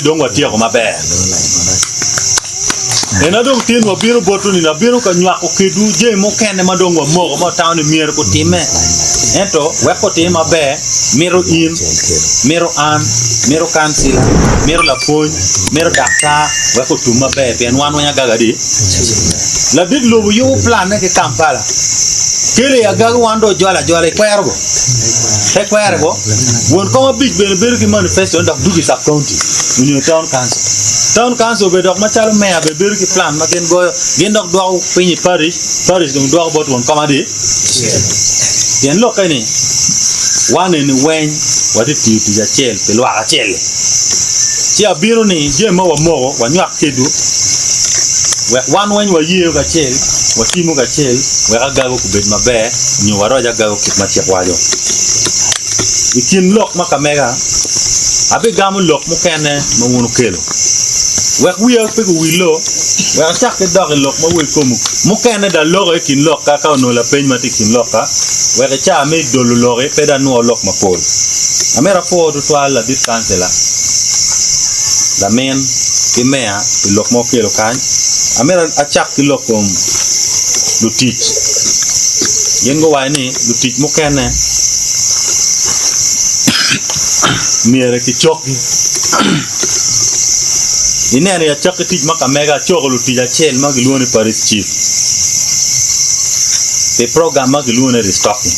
Dong watyeko maber. Ena dong tin wabino botwu ni abino ka nywako kedwu jami mukene ma dong wamoko ma watamo ni myero gutimme. Ento wek otim maber, mito in, mito an, mito kancila, mito lapwony, mito daktar wek otum maber pien wan weng agaga adi? Ladit lobo yubo planne ki Kampala. Kelo i agaga wan dong ojolo ajola ikwero bo? Pe kwere bo? Won kom abic bene bedo ki manifesto ni dok dugo i sub county onyo i town council. Town council bene dok macalo meya bene bedo ki plan ma gin goyo, gin dok dwoko piny i parish, parish dong dwoko bot won kom adi? Pien lokke ni wan eni weng watye tiyo tic acel pi lwak acel-li. Ci abino ni jami ma wamoko wanywak kedwu wek wan weng wayeyo kacel, watimo kacel wek agago kubed maber nyo waroc agago kit ma cik waco. I kin lok ma ka mega, abigamo lok mukene ma wun wukelo. Wek wiya pe guwillo, wek acak ki dok i lok ma wek komwu mukene dong aloko i kin lokka ka onongo lapeny ma tye i kin lokka, wek i caa me dolo loki pe dong anwo lok mapol. Amito apwo tutwal ladit kancila, lamin, ki meya pi lok ma wukelo kany. Amito acak ki lok kom lutic. Gin guwaco ni lutic mukene myero kicokgi. Ineno i acakki tic ma ka mega acoko lutic acel ma gilwongo ni Parish Chief pi program ma gilwongo ni restocking.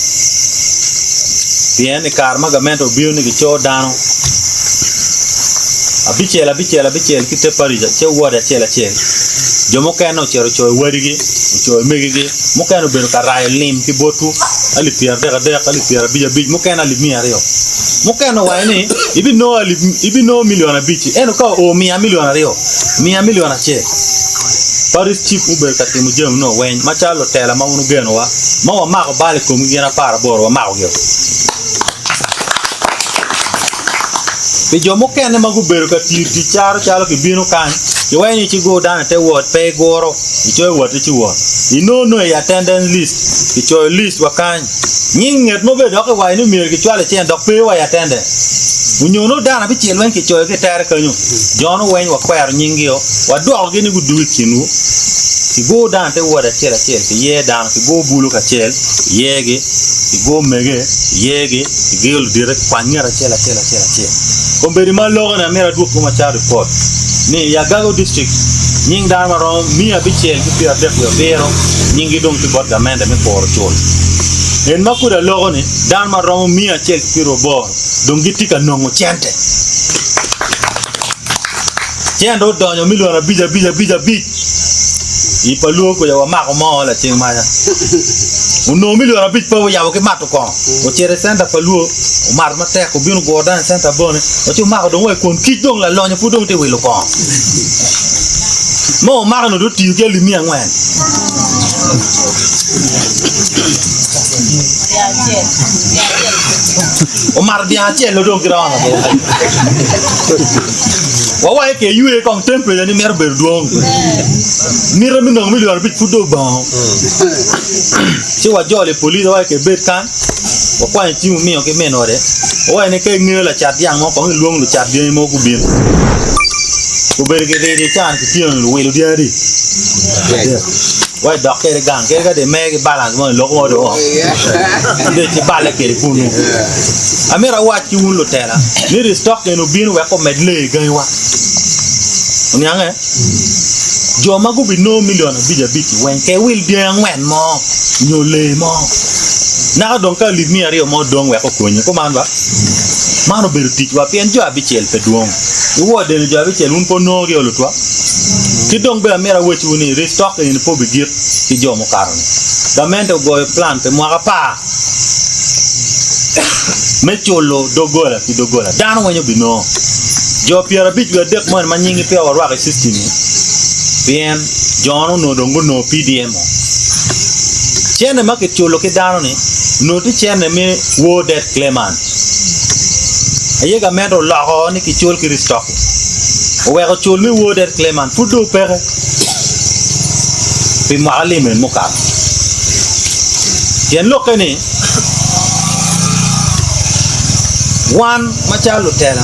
Pien i kare ma gamente obino ni gico dano abicel abicel abicel ki te parish ce ward acel acel, jo mukene ocito ocoyo wadigi, ocoyo megigi, mukene obedo ka rayo lim ki botwu alip pyeradek adek, alip pyerabic abic, mukene alip miya aryo. Mukene owaco ni ibinongo alip ibinongo milion abic-ci, ento ka oo miya milion aryo, miya milion acel. Parish Chief mubedo ka timo jami nongo weny macalo lutela ma wun wugenowa ma wamako bal i komgi gin aparaboro wamakogi-o. Pi jo mukene ma gubedo ka tiyo tic caro calo kibino kany, kiwaco ni ci gur dano i te wot, pe iguro, icoyo woti ci wot. Inongo nongo i attendance list, kicoyo list wa kany, nying nget mo bene dok kiwaco ni myero kicwal i cen dok pe wa i attendance. Onyo nongo dano abicel weng kicoyo ki i tere kenyo, jo-nu weng wakwero nyinggi-o, wadwokogi ni gudug i kinwu, kigur dano i te wot acel acel, kiyer dano, kigur bulu kacel, kiyergi, kigur mege, kiyergi. Kigeyo ludite kikwany nget acel acel acel acel. Kombeddi ma aloko ni amito adwok macalo ripot ni i Agago District nying dano ma romo 637 nyinggi dong tye bot gamente me kuro cul. En ma pud aloko ni dano ma romo 180 dong gitye ka nongo cente. Cente odonyo milion abic abic abic abic i pa luo kuca wamako moo laceng maca. Onongo milion abic pe oyabo ki mato kongo. Ocito i centa pa luo omato matek obino oguro dano i centa bone ci omako dong wa i kom kic dong lalonyo pud dong tye wilo kongo. Ma omako ni dong otiyo ki alip miya angwen. Omato dyang acel dong ki romo. Wawaco ke ywe kong temperature ni mito bedo dwong. Mite me nongo milion abic pud dong bongo. Ci wajolo i police wawaco ke bed kany wakwanyo cim omiyo ki min ode. Wawaco ni ka ingeyo lacat dyang mo kong ilwong lucat dyangi mogo gubin. Obedo ki ridi ican ki tyeno luwilo dyangi adi? Adek. Wa idok kede gang kede ka dong imege ki balance mo iloko mo dong dong ci balle kede kunu. Amito awac ki wun lutela ni restock eni obino wek omed lee i gangiwa. Oniange? Jo ma gubinongo milion abic abic-ci weng ke wil dyangi angwen mo nyo lee mo. Naka dong ka alip miya aryo mo dong wek okonyi. Kuman ba? Man obedo ticwa pien jo abicel pe dwong. I ward eni jo abicel wun pe wunongogi olutwa. Ki dong bene amito awecciwu ni restock eni pe obigik ki jo mukato-ni. Gamente ogoyo plan pi mwaka apar me culo doggola ki doggola. Dano weng obinongo. Jo pyerabic wiye adek moni ma nyinggi peya warwako i system-mi pien jo-nu onongo dong gunongo PDM-o. Cente ma kiculo ki dano-ni onongo tye cente me war debt claimant aye gamente oloko ni kicul ki restocking oweko cul me war debt claimant pud dong peke pi mwaka lim en mukato. Tyen lokke ni, wan macalo lutela.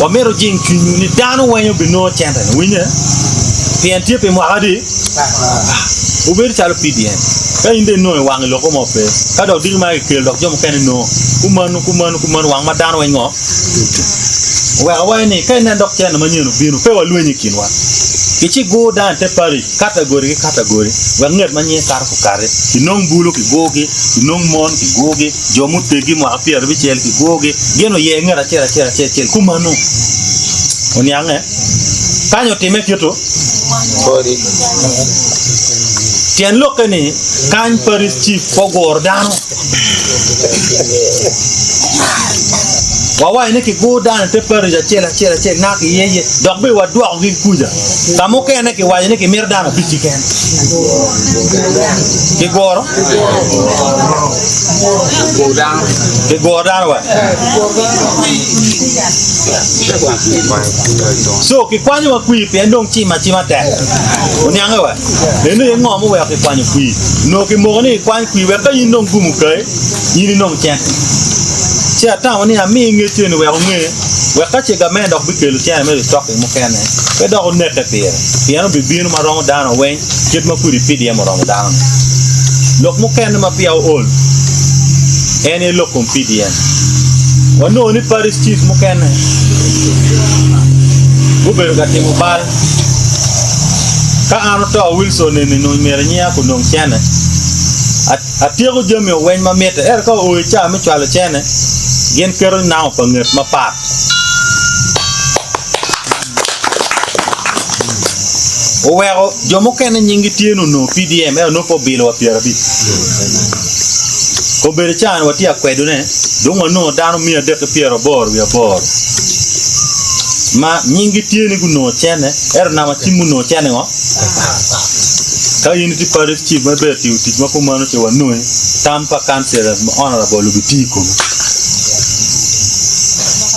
Wamito jing cwinywu ni dano weng obinongo cente-ni. Winye? Pien tye pi mwaka adi? Wubedo calo PDM. Ka in dong inongo i wang i loko mo pe. Ka dok diki ma kikelo dok jo mukene nongo. Kumanu, kumanu, kumanu, wang ma dano weng ngo? Oweko awaco ni ka inen dok cente manyen obino, pe walweny i kinwa. Kicigur dano i te paric, katagori ki katagori, wek nget ma nyinge kato kukati. Kinong bulu kigurgi, kinong mon kigurgi, jo muteggi mwaka pyerabicel kigurgi, gin oye nget acel acel acel acel kumanu. Oniange? Kany otimme kito? Tyen lokke ni kany parish chief pe oguro dano. Wawaco ni kigur dano i te parish acel acel acel naka kiye iye dok bene wadwokogi ki kuca. Ka mukene kiwaco ni kimito dano abic keken. Kiguro? Kiguro dano wa? So kikwanyo wa kwir pien dong cim acima tek. Oniange wa? Eno aye ngo muweko kikwanyo kwir. Onongo kimoko ni ikwany kwir wek ka in dong gum okayi, in inong cente. Ci atamo ni ami ngec eni wek onge, wek ka ce gamente dok bikelo cente me restocking mukene, pe dok oneke pire, pien obibino ma romo dano weng kit ma pud i PDM oromo dano-ni. Lok mukene ma peya ool en aye lok kom PDM. Wanongo ni parish chief mukene gubedo ka timo bal. Ka an oto Wilson eni nongo myero nyinga kunong cene. Atyeko jami oweny ma mitte ento ka oo i cawa me cwalo cene gin keto namba pa nget mapat. Oweko jo mukene nyinggi tye ni onongo PDM ento nongo pe obilo wa 50. Kobedo ca-ni watye ka kwedone dong wanongo dano miya adek ki pyeraboro wiye aboro ma nyinggi tye ni gunongo cene ento namba cim munongo cene ngo? Ka in itye parish chief ma ibedo tiyo tic ma kumano ci wanongi tam pa councillors ma honorable obitiyo i komi.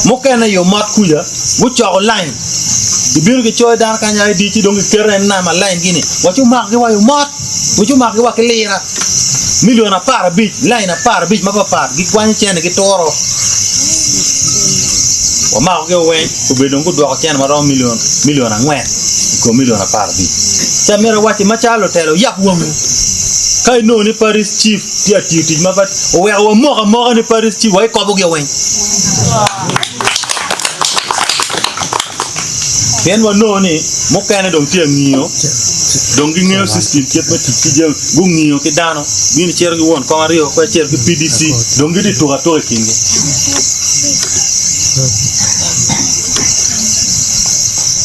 Mukene i omot kuca gucoko lain gibino gicoyo dano kany ID ci dong giketo en namba lain gi ni waci omakogi wa i omot waci omakogi wa ki lira milion 15 lain 15 mapapat gikwanyo cene gituro wamakogi weng obedo dong gudwoko cene maromo milion milion angwen i kom milion 15 ci amito awacci macalo lutela wuyab wangwu ka inongo ni parish chief tye atiyo tic mapat oweko wamoko amoka ni parish chief wa ikobogi weng. Pien wanongo ni mukene dong tye angiyo, dong gingeyo system kit me tic ki jami, gungiyo ki dano, gin icito ki won kom aryo, kwe icito ki PDC, dong gitye tuko atuka i kingi.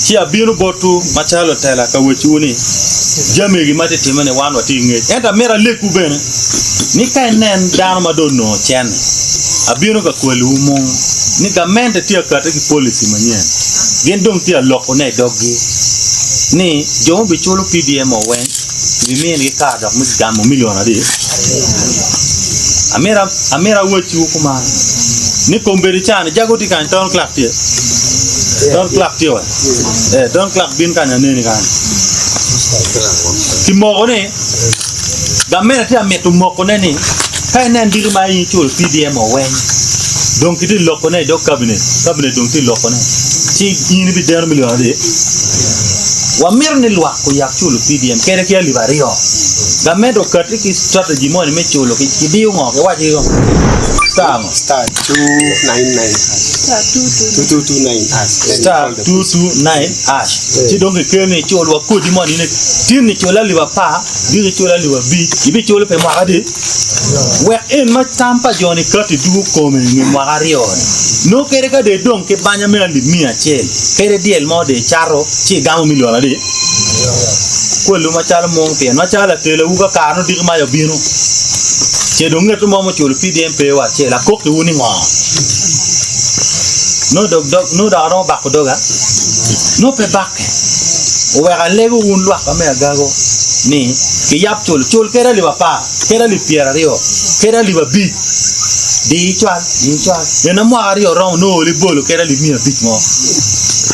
Ci abino botwu macalo lutela ka wacciwu ni, jami egi ma tye timme-ni wan watye ki ngec. Ento amito alekwu bene ni ka inen dano ma dong onongo cente, Abino ka kwalowu mung ni gamente tye ka kati ki policy manyen. Gin dong tye ka lokone i doggi ni jo ma obiculo PDM-o weng kibiminigi kare dok me gamo milion adi? Amito amito awacciwu kuman ni kombeddi ca ni jago tye kany town clerk tye? Town clerk tye wa? Eh, town clerk bin kany aneni kany. Kimoko ni Gamente tye ka mito mokone ni ka inen diki ma in iculo PDM oweng dong kitye lokone i dog cabinet, cabinet dong tye lokone ci in ibideno milion adi? Wamito ni lwak oyak culo PDM kede ki alip aryo. Gamente okati ki strategy moni me culo ki kidiyo ngo kiwaco ki ngo? Star ngo? Star 299 hash. 2229 hash. Star 229 hash. Ci dong kikelo ni icul wa kodi moni in Tin icul alip apar, diki icul alip abic, ibiculo pi mwaka adi? Wek en ma tam pa jo-ni kati dugo kome i nge mwaka aryo-ni, nongo kede ka dong idong ki banya me alip miya acel, kede dyel mo dong icato ci igamo milion adi? Kwalwu macalo mung pien macalo latelawu ka kare nongo diki mac obino, ce dong ngeto mo muculo PDM pe wa acel, akokkiwu ni ngo? Nongo dok aromo bako doga? Nongo pe bakke. Oweko alego wun lwakka me agago ni, Kiyab cul, cul kede alip apar, kede alip pyeraryo, kede alip abic, di icwal, di icwal. Ena mwaka aryo oromo nongo ol ibolo kede alip miya abic mo.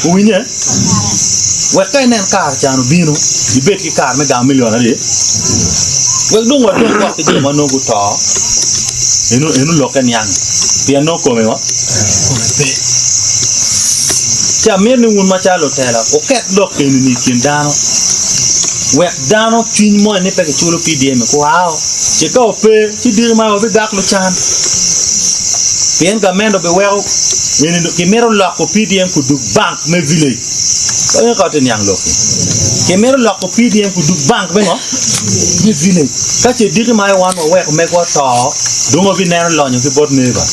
Wuwinye? Wek ka inen kare can obino, ibed ki kare me gamo milion adi? Wek dong wadong woko ki jo ma nongo guto, eno, eno lokke niang, pien nongo kome ngo? Kome pe. Ci amito ni wun macalo lutela wuket lok eni-ni i kin dano, wek dano cwiny moni ni pe kiculo PDM-i kuao. Ci ka ope, ci diki man wabigak lucan. Pien gamente obiweko eni kimito loko PDM kudug bank me village. Ka ka ote niang lok-ki. Kimito loko PDM kudug bank me ngo? Me village. Ka ce diki ma wan waweko megwa oto, dong wabineno lonyo ki bot neighbor.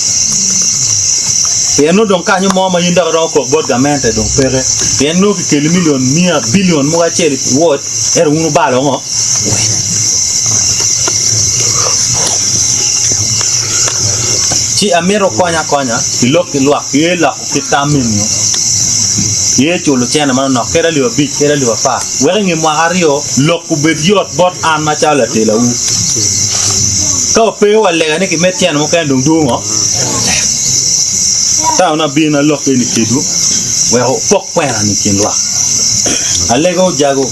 Pien nongo dong kanyo mo ma in dok iromo kok bot gamente dong peke. Pien nongo kikeli milion miya, bilion mogo acel i ward, ento wun wubalo ngo? Ci amito wukonya akonya ki lok ki lwak ki loko kit tam meno, ye culo cene manonok kadi alip abic kadi alip apar, wek i nge mwaka aryo lok obed yot bot an macalo latelawu. Ka ope walega ni kimed cene mukene dong dwogo ngo? Ata wun abin alok eni kedwu wek opok kwena-ni i kin lwak. Alego jago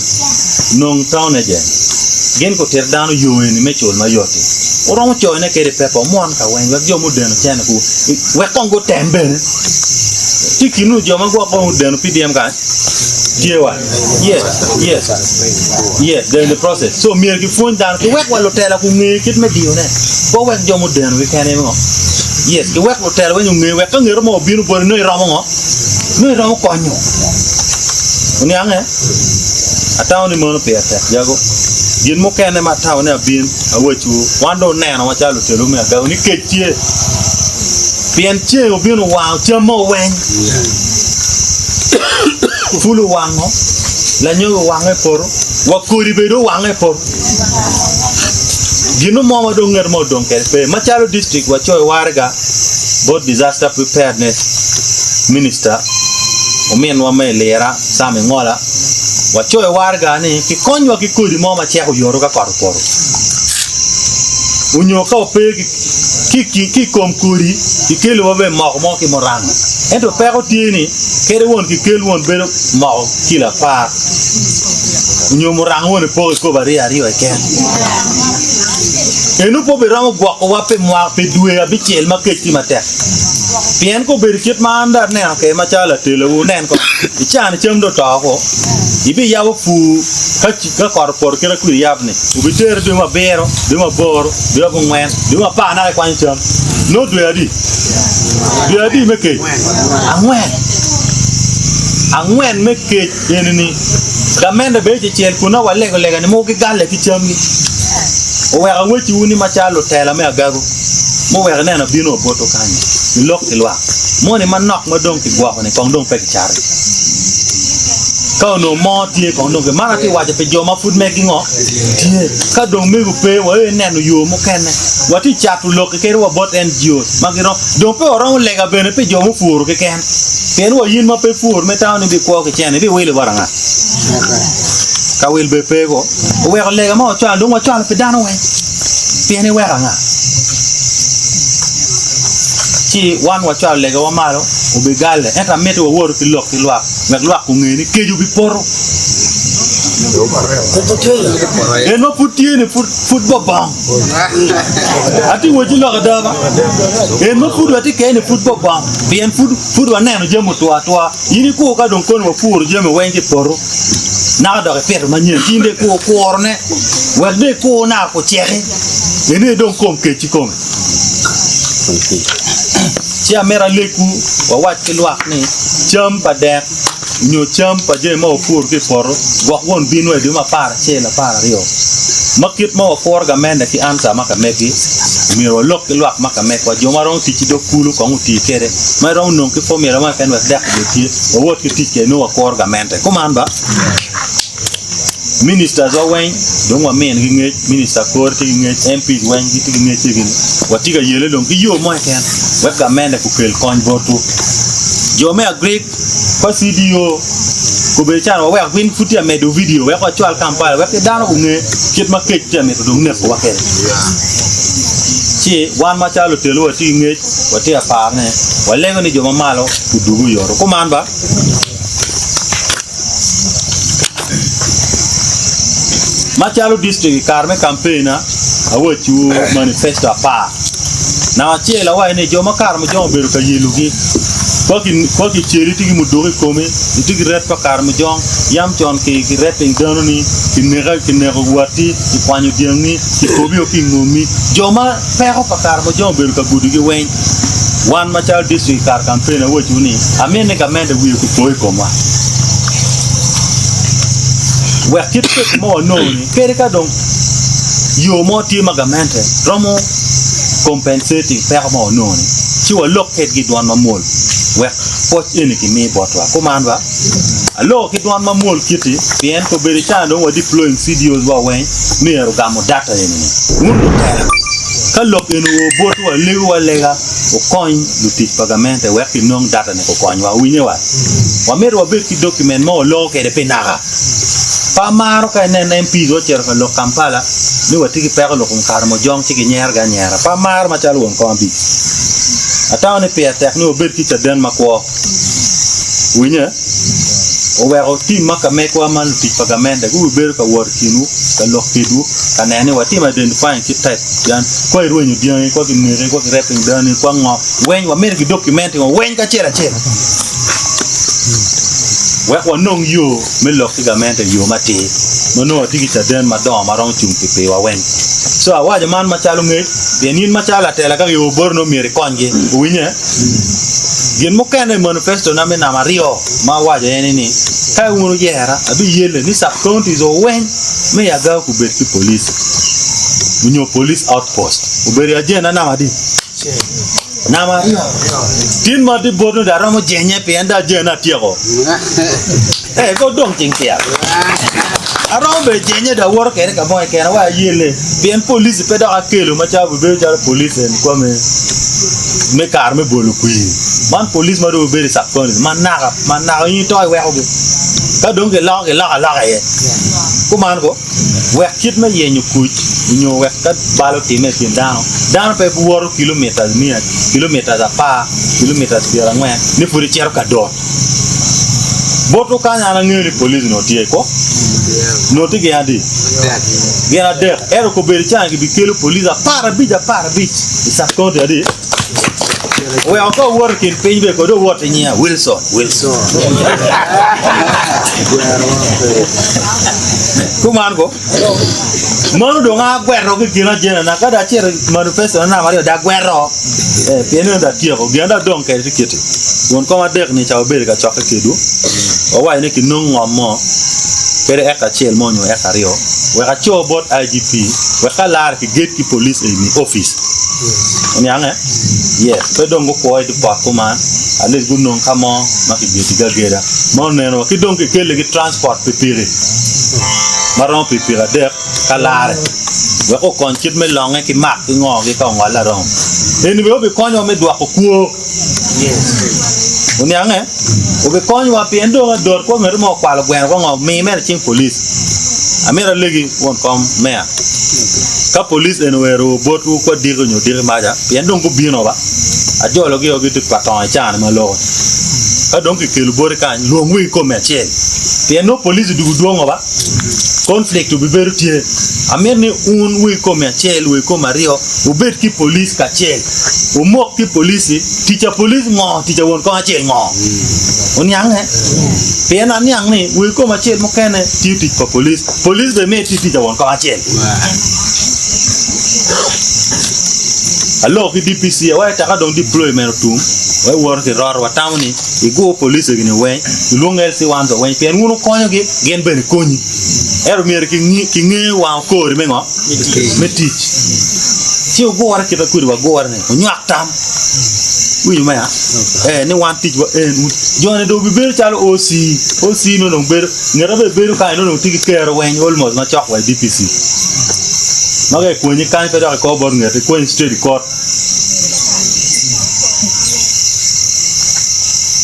nong town agent gin gutit dano yo eni me cul mayot-ti. Wuromo coyone kede i pepa wumwon ka weng wek jo mudeno cene ku wek kong gutem bene. Tye i kinwu jo ma gwok kong odeno PDM kany? Tye wa? Yes, yes, yes, they're in the process. So myero gipwony dano ki wek wa lutela gunge kit me diyone. Pe wek jo mudeno keken ngo. Yes, ki wek lutela weng onge wek ka ngeto mo obino boti nongo iromo ngo? Nongo iromo konyo. Oniange? Atamo ni meno pire tek jago. Gin mukene ma atamo ni abin awacwu, wan dong oneno macalo lutelo me agago ni kec tye. Pien ceng obino owango cam mo weng, pul owango, lanyogi owango i poto, wa kodi bene owango i poto. Gin mo ma dong ngat mo odong kwede pe. Macalo district wacoyo waraga bot disaster preparedness minister ominwa me Lira Sam Ingola wacoyo waraga ni kikonywa ki kodi mo ma cek oyoto ka kot opoto onyo ka ope ki ki i kom kodi kikeliwa bene moko mo ki muranga. Ento peko tye ni kadi won kikel won bedo moko kilo apar nyo muranga won ipoko ikobo aryo aryo keken. Eno pe obiromo gwokowa pi mwaka pi dwe abicel ma kec tye matek. Pien ka obedo kit ma an dong aneno kwede macalo latelawu, nen kong, i caa-ni cam dong oto woko, ibiyabo pur ka kot opoto kit ma kwiri yabo-ni. Obiteri dwe me abiro, dwe me aboro, dwe me abongwen, dwe me apar naka ikwanyo cam. Nongo dwe adi? Dwe adi me kec? Angwen. Angwen me kec eni-ni, gamente bene cecel kun nongo walego lega ni mogo gigalle ki camgi. Oweko awecciwu ni macalo lutela me agago, muweko ineno abino wa botwu kany-ni, ilok ki lwak moni manok ma dong kigwoko-ni kong dong pe kicato. Ka onongo mo tye kong dong man atye waco pi jo ma pud megi ngo tye. Ka dong mego pe waye neno yo mukene. Watye cato lok kede wa bot NGOs ma giromo dong pe waromo lega bene pi jo mupuro keken. Pien wa in ma pe pur me tamo ni ibikwo ki cene ibiwilo bot anga? Ka wil bene pe ko. Oweko lega ma wacwalo dong wacwalo pi dano weng. Pien iweko anga? Ci wan wacwalo legawa malo obigalle ento amiti wawoto ki lok ki lwak. Wek lwak onge ni kec obipoto. En ma pud tye-ni pud bobong. Atye wacci lok ada ba. En ma pud watye kene-ni pud bobong pien pud waneno jami otwo atwa. In ikur ka dong koni wapuro jami weng ki i poto naka dok ipito manyen ci in dong ikur kurone wek dong ikur naka kuceki eni aye dong kom kec kikome. Ci amito alegwu wawac ki lwak ni, Cam pa dek nyo cam pa jami ma wapuro ki i poto gwok won binwa i dwe me aparacel apararyo. Ma kit ma wakuro gamente ki ansa ma ka megi, myero walok ki lwak ma ka megwa, jo ma romo tic ki dog kulu kong oti kwede, ma iromo nongo ki fomula mo keken wek dek obed tye, wawot ki tic kwede nongo wakuro gamente. Kuman ba? Ministers wa weng dong waminigi ngec, minister kore tye ki ngec, MPs weng gitye ki ngec gini, watye ka yele dong ki yo mo keken wek gamente gukel kony botwu. Jo me Agric pa CDO gubedo calo waweko gin pud tye ka medo video wek wacwal Kampala wek ki dano gunge kit ma kec tye ka mito dong nekowa kwede. Ci wan macalo lutelo watye ki ngec, watye ka parone, walego ni jo ma malo gudug oyoto. Kuman ba? Macalo distrik i kare me kampeina, awacciwu manifesto apar. Namba acel awaco ni jo ma kare mucon obedo ka yelogi. Kwa ki kwa kiceli itye ki muduku i komi, itye ki ret pa karamujong, yam con ki ki reping danoni, kineka kineko watti, kikwanyo dyangi, kikobio ki i ngomi. Jo ma peko pa karamujong obedo ka gudogi weng, wan macalo district i kare kampen awacciwu ni amito ni gamente wiye opo i komwa. Wek kit peko ma wanongo-ni kadi ka dong yo mo tye ma gamente romo compensating peko ma wanongo-ni, ci walok kedgi i dwan mamwol wek pwoc eni kimi botwa. Kuman ba, aloko ki dwan mamwol kiti pien kobedo i caa dong wa deploying CDOs wa weng myero gamo data eni-ni. Wun lutela, ka lok eni oo botwu alego alega wukony lutic pa gamente wek kinong data ni kukonywa. Wuwinye wa? Wamito wabed ki document ma waloko kwede pi naka. Pe amaro ka inen MPs ocito ka lok Kampala ni watye ki peko lok kom Karamojong ci ginyergi anyera. Pe amaro macalo won kom abic. Atamo ni pire tek ni wabed ki caden makwo. Winye? Oweko tim ma ka megwa ma lutic pa gamente gubibedo ka wot i kinwu, ka lok kedwu, ka neno ni watimo identifying ki type pien kwa irwenyo dyangi, kwa kineki, kwa kireping dani, kwa ngo, weny wamito ki documenting weny kacel acel wek wanong yo me lok ki gamente i yo matir ma nongo watye ki caden madongo ma romo cung pi piwa weng. So awaco man macalo ngec pien in macalo latela ka kiobo boti nongo myero ikonygi. Owinye? Gin mukene i manifesto na me namba aryo ma awaco en ni ka wun wuyera abiyelle ni sub counties weng me i Agao kubed ki police onyo police outpost. Obedo i agenda namba adi? Namba aryo. Tin ma atye botwu dong aromo jenye pien dong ajene atyeko. Eh, pe odong cing tyer. Aromo bene jenye dong awoto kwede ka mo keken wa ayelle pien police pe dok akelo macalo bibedo calo police en kwa me me kare me bolo kwir. Man police ma dong bedo i sub county ma naka ma naka in ito iwekogi. Ka dong giloko giloko aloka iye. Kuman ko. Wek kit me yenyo kuc onyo wek ka bal otimme i kin dano, dano pe biwoto kilomitas miya, kilomitas apar, kilomitas pyerangwen ni pud ecito ka dot. Botwu kany an angeyo ni police onongo tye ko? Onongo tye gin adi? Gin adek. Ento kobedo cani gibikelo police aparabic aparabic i sub county adi? Oweko ka owot i kin piny bene kodi owot i nyinga Wilson, Wilson. Kuman ko, mano dong agweto ki kin ajenana, ka dong acito i manifesto na namba aryo dong agweto, eh, pien ni dong atyeko, gin dong adong kwede tye kiti. Won kom adek ni ca wabedo ka cokke kedwu, wawaco ni kinong ngom mo, kadi eka acel mo nyo eka aryo, wek aco bot IGP, wek ka lare kiged ki police eni office. Oniange? Yes, pe dong gukwo i dye pot kuman, at least gunong ka mo ma kigedigi ageda ma oneno wa ki dong kikeligi transport pikipiki ma romo pikipiki adek ka lare wek okony kit me longe ki mak ki ngo gi ka ongolle aromo. Eni bene obikonyowa me dwoko kwo. Oniange? Obikonyowa pien dong adot kwo ngat mo okwalo gweno kwo ngo mi mere cing police. Amito alegi won kom meya. Ka police eni owero botwu kwa diki onyo diki maca, pien dong gubino ba, ajologi o gitye ka tongo i caa-ni ma loko. Ka dong kikelo boti kany, lwong wegi kome acel. Pien nongo police odwogo dwongo ba, conflict obibedo tye. Amito ni un wegi kome acel, wegi kome aryo, wubed ki police kacel. Wumok ki police, tic a police ngo, tic a won kong acel ngo. Wuniange? Pien aniang ni wegi kome acel mukene tiyo tic pa police. Police bene myero iti tic awon kong acel. Aloko ki DPC awaco taka dong deployment otum wai woto ki roto watamo ni igur police gini weng ilwong LC1 wa weng pien wun wukonyo gi gin bene konyi ento myero ki nge wang okori me ngo me tic ci wugure kit ma kudi wagure ni wunywak tam. Winyo me a? Eh, ni wan ticwa en un. Jo-ni dong obibedo calo OC. OC nongo dong bedo, ngete bene bedo kany nongo dong tye ki kero weng almost macok wa i DPC. Ma ka ikwenyi kany pe dok ikobo bot ngete, ikwenyi straight i court.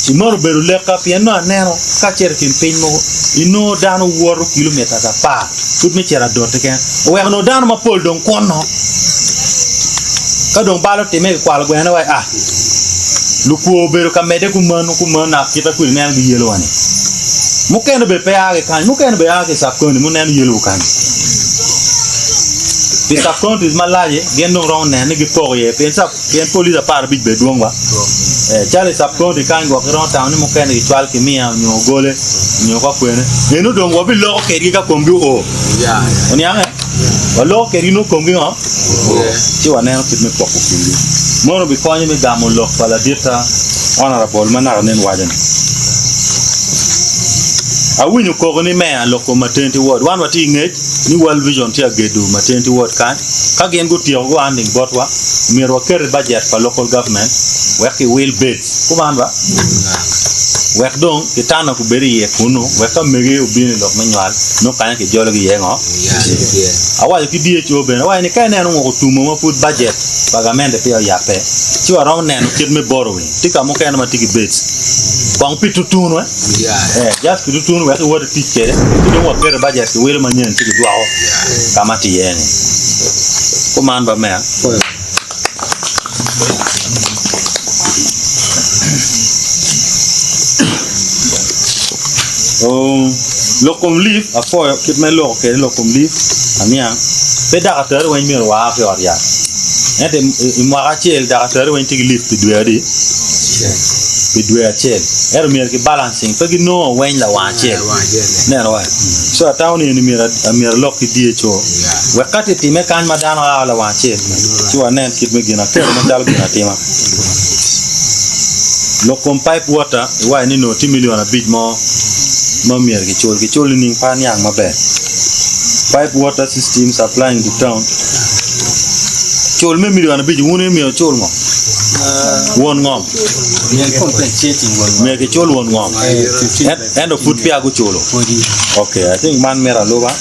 Ci meno obedo lekka pien nongo aneno ka acito i kin piny mogo, inongo dano woto kilometres apar pud me cito adot keken. Oweko onongo dano mapol dong kunno. Ka dong bal otimme kikwalo gwene wa ah lukwo obedo ka medde kumeno kumeno naka kita kwede ineno giyelo wa ni. Mukene bene pe a ki kany, mukene bene a ki i sub county muneno yelo kany. Pi sub counties malaci gin dong romo neno ni gipoko iye pien sub pien police aparabic bene dwong wa. Eh, calo i sub county kany gwok iromo tamo ni mukene gicwal ki miya nyo ogole nyo ka kwene. Eno dong wabiloko kedgi ka komgi oo. Oniange? Waloko kedgi nongo komgi ngo? Ci waneno kit me poko kingi. Mono bikonyo me gamo lok pa laditta Honourable ma naka nen waco ni. Awinyo koko ni meya lok kom maternity ward. Wan watye ki ngec ni World Vision tye agedo maternity ward kany. Ka gin gutyeko gu handing botwa, myero waket i budget pa local government wek ki wil beds. Kuman ba? Wek dong kitanda kubed iye kunu wek ka mege obino i lok me nywal nongo kanya kijologi iye ngo? Awaco ki DHO bene awaco ni ka ineno ngoko otumo ma pud budget pa gamente peya oyabbe ci waromo neno kit me borrowing. Tye ka mukene ma tye ki beds kong pi tutunu eh just pi tutunu wek iwot itic kwede ci dong waketo i budget ki wilo manyen ci kidwoko ka ma tye iye ni. Kuman ba meya. Lok kom leave apwoyo kit ma iloko kwede lok kom leave aniang pe dakatari weng myero waa ki ot yat ento i mwaka acel dakatari weng tye ki leave pi dwe adi? Pi dwe acel ento myero ki balancing pe ginongo weng lawang acel ineno wa so atamo ni eni myero alok ki DHO wek ka tye time kany ma dano aa lawang acel ci wanen kit me gin aketo macalo gin atima. Lok kom pipe water iwaco ni nongo tye million abic mo ma myero kicul, kicul nining pe aniang maber. Pipe water system supplying to town cul me million abic wun aye myero wucul ngo? Won ngom myero kicul won ngom ento pud peya guculo. Okay, I think man mito aluba.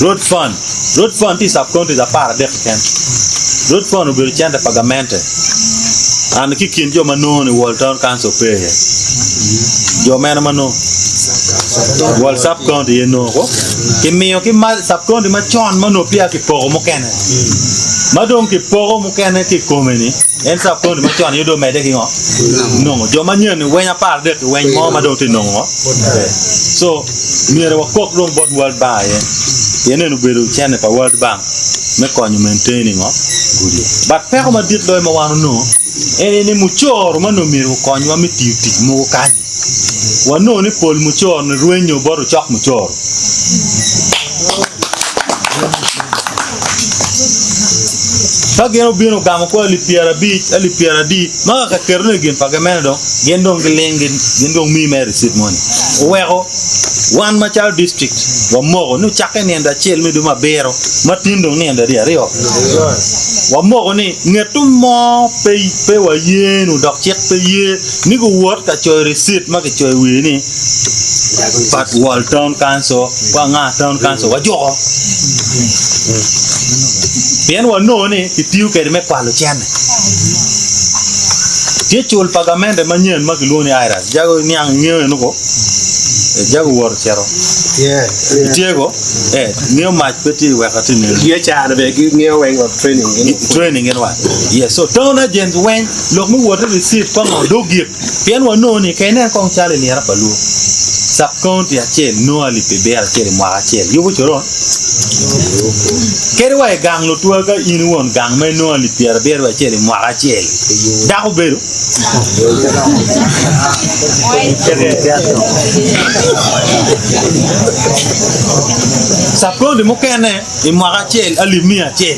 Road fund, road fund tye i sub counties 13 keken. Road fund obedo cente pa gamente and ki i kin jo ma nongo ni Wall Town Council pe iye. Jo mene ma nongo? Wall Sub County aye nongo ko. Kimiyo ki ma sub county macon ma onongo peya kipoko mukene. Ma dong kipoko mukene ki i kome ni en sub county macon aye dong omedde ki ngo? Nongo. Jo manyen ni weny 13 ki weny mo ma dong tye nongo ngo? So myero wakok dong bot World Bank aye pien en obedo cente pa World Bank. me konyo maintaining ngo gudi. But peko madit loyo ma wan onongo en aye ni mucoro ma onongo myero okonywa me tiyo tic mogo kany wanongo ni pol mucoro ni rwenyo bot ocok mucoro. Ka gin obino ogamo kwo alip 50, alip pyeradi, ma ka kaketone i gin pa gamene dong, gin dong giling, gin dong miyi mere ricit moni. Oweko Wan macalo district wamoko ni ocakke nino acel me dwe me abiro ma tin dong nino adi aryo wamoko ni ngeto mo pe pe wayenu dok cik pe ye ni guwot ka coyo receipt ma kicoyo i wiye ni Pat Wall Town Council kwa anga Town Council wajuko pien wanongo ni kitiyo kwede me kwalo cene. Tye cul pa gamente manyen ma kilwongo ni IRAS jago niang ingeyo eno ko. Jago wot ocito. Ityeko? Eh, ngeyo mac pe tye wek atye neno. Gi caro be gi ngeyo weng of training gin. Training gin wa. Yes, so town agents weng lok me wot i receipt pa ngo dog gik. Pien wanongo ni ka inen kong calo i nira pa luo. Sub county acel nongo alip ibiro acel i mwaka acel. Yubo coron? Kadi wa i gang lutwa ka in i won gang ma inongo alip 71 i mwaka acel. Dako bedo? Cabkondi mukene i mwaka acel alip 100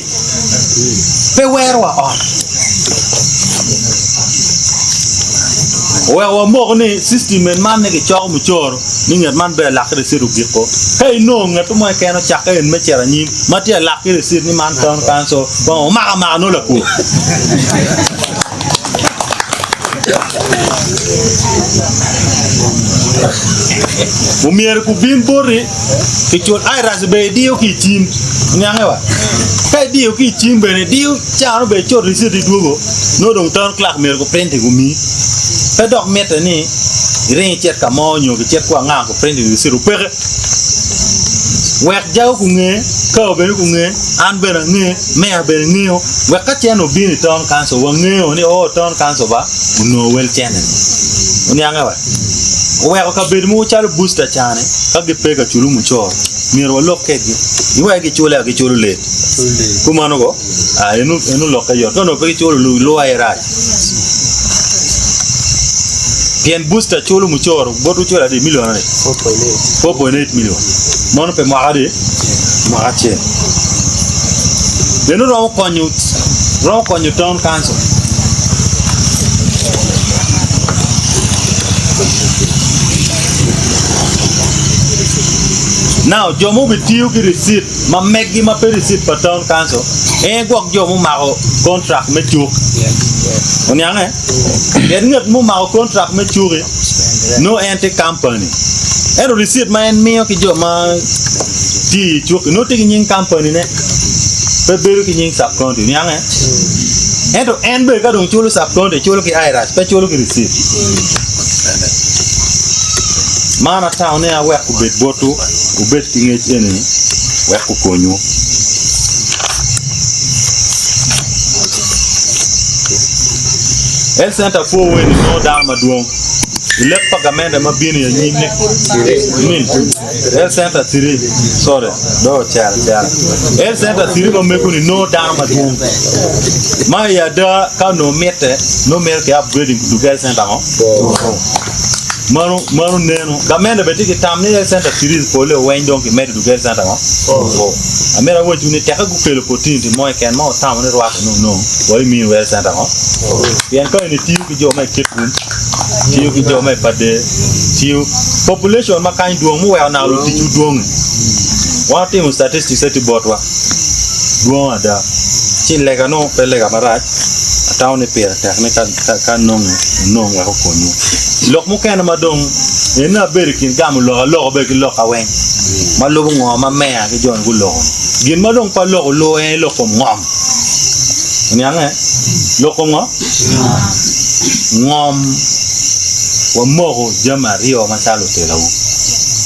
pe wero wa ot. Oweko wamoko ni system en man ni kicoko mucoro ni nget man ber lak ki receipt ogiko. Ka inongo nget mo keken ocakke en me cito anyim ma tye alak ki receipt ni man town council omako amaka nongo lakwo. Omyero gubin boti kicul IRS bene idiyo ki i cim niange wa ka idiyo ki i cim bene idiyo cano bene icot ricit idwogo nongo dong town clerk myero guprinti gumii pe dok mitte ni iring icit ka mo nyo kicit ku anga guprinti ricit opeke wek jago kunge kawa bene kunge an bene ange meya bene ngeyo Wek ka cene obino i town council wangeyo ni oo town council ba onongo wel cene ni. Oniange wa? Oweko kabedo mogo calo booster cani ka gipe ka culu mucoro myero walok kedgi iwek gicule a giculo late. Kumano ko? Ah eno eno lokke yot ka onongo pe giculo luwa aye rac. Pien booster culo mucoro botwu culo adi? Million adi? 4.8 million. Mono pi mwaka adi? Mwaka acel. Bene romo konyo romo konyo town council. Now jo ma obitiyo ki receipt ma meggi ma pe receipt pa town council en gwok jo mumako contract me cuk. Oniange? Pien ngat mumako kontrak me cuki nongo en tye kampani. Ento ricit ma en miyo ki jo ma tye i cuki nongo tye ki nying kampanine, pe bedo ki nying sub-county. Niange? Ento en bene ka dong culo sub-county, culo ki IRAS, pe culo ki ricit. Man atamo ni awek obed botwu, wubed ki ngec eni wek okonywu. Health Center pwo weni nongo dano madwong i lek pa gamente ma bino i anyim ni I mean Health Center three sorry dong ocero acera Health Center three ma mego ni nongo dano madwong ma i ada ka onongo mitte nongo mito ki upgrading kudug Health Center ngo mano mano neno gamente bene tye ki tam ni Health Center three pole weng dong kimedo dug Health Center ngo Amito awacwu ni tekke gukelo opportunity mo keken ma wutamo ni rwatte nongo nongo wa imiyo Health Center ngo? Pien ka in itiyo ki jo ma i Kitgum, tiyo ki jo ma i Pader, tiyo population ma kany dwong muweko naka luticwu dwongi. Wan watimo statistics tye botwa dwong ada. Ci lega nongo pe lega marac, atamo ni pire tek ni ka ka nonge onong wek okonywu. Lok mukene ma dong eni abedo i kin gamo lok aloko bene ki lok aweng. Ma lubo ngo ma meya ki joni guloko-ni. Gin ma dong pe aloko lubo en aye lok kom ngom. Oniange? Lok kom ngo? Ngom. Wamoko jami aryo macalo lutelawu.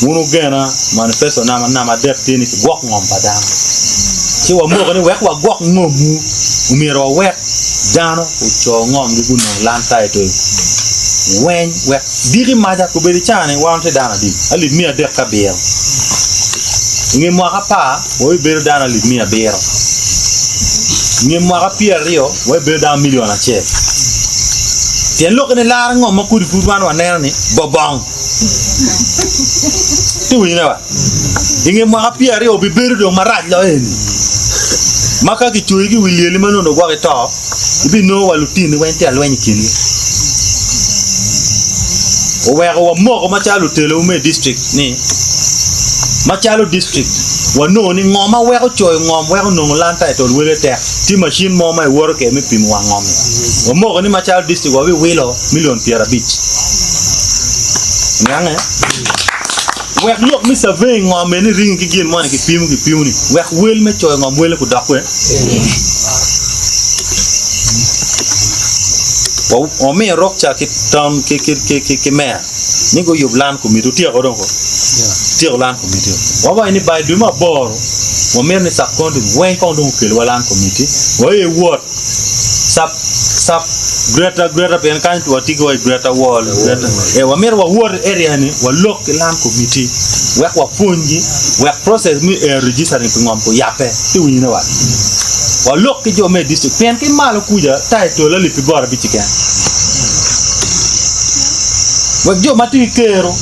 Wun wugena manifesto namba namba adek tye ni kigwok ngom pa dano. Ci wamoko ni wek wagwok ngomwu, omyero wawek dano oco ngomgi gunong land title weng wek Diki maca kobedo i caa-ni wan watye dano adi? Alip miya adek ki abiro. I nge mwaka apar, wabibedo dano alip miya abiro. I nge mwaka pyeraryo, wabibedo dano milion acel. Tyen lokke ni laro ngom ma kodi pud wan waneno ni bobong. Tye winyo ne wa? I nge mwaka pyeraryo obibedo dong marac loyo eni. Ma ka kicoyi ki wi lyeli ma nongo dong gwok ito, ibinongo wa lutini weng tye ka lweny i kingi. Oweko wamoko macalo lutelowu me district ni macalo district wanongo ni ngo ma weko coyo ngom weko nongo land title wele tek tye machine mo ma iwoto kwede me pimo wang ngom ni. Wamoko ni macalo district wabiwilo million 50. Niange? Wek lok me surveying ngom eni ringi ki gin moni kipimo kipimo ni wek wel me coyo ngom wele kudok kwe. Wamiyo rukca ki town ki ki ki ki ki meya ni guyub land committee otyeko dong ko otyeko land committee wawaco ni by dwe me aboro wamito ni sub county weng kong dong okelwa land committee waye wot sub sub greater greater pien kany watye ki wa i greater wall greater eh wamito wawot i area ni walok ki land committee wek wapwonygi wek process me eh registering pi ngom kuyabbe ci winyo ne wa walok ki jo me district pien ki malo kuca title alip ki bot abic keken wek jo ma tye ki kero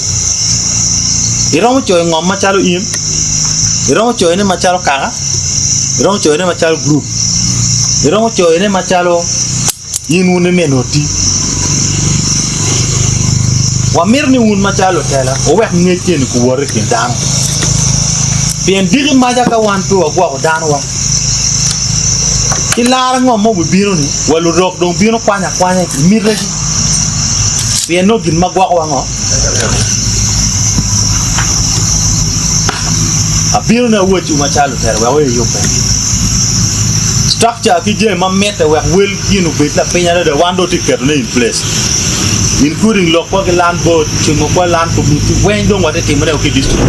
iromo coyo ngom macalo in iromo coyone macalo kaka iromo coyone macalo group Iromo coyone macalo in wun imino oti. Wamito ni wun macalo lutela wuwek ngec eni kuwot i kin dano. Pien diki maca ka wan pe wagwoko danowa, ci laro ango ma obibino-ni? Wa lurok dong bino kwanyo akwanya i mitegi, pien nongo gin ma gwokowa ngo? Abino ni awacciwu macalo lutela wek wuyubbe. Structure ki jami ma mitte wek wel gin obed lapiny adada wan dong watye ka ketone in place including lokwa ki land board, cimo kwa land committee weng dong watye ka timone ki i district.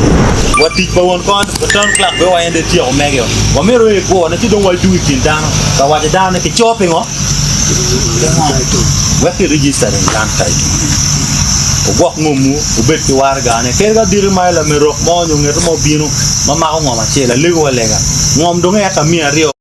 Wa tic pa won kon town clerk bene wa en dong etyeko mege o. Wamito aye egwone ci dong wadug i kin dano ka waco dano ni kico pingo? Wek ki registering land title. Wugwok ngomwu, wubed ki waragane. Kadi ka diki ma lamerok mo nyo ngeto mo obino ma mako ngom acel, alegowu alega. Ngom dong eka 200.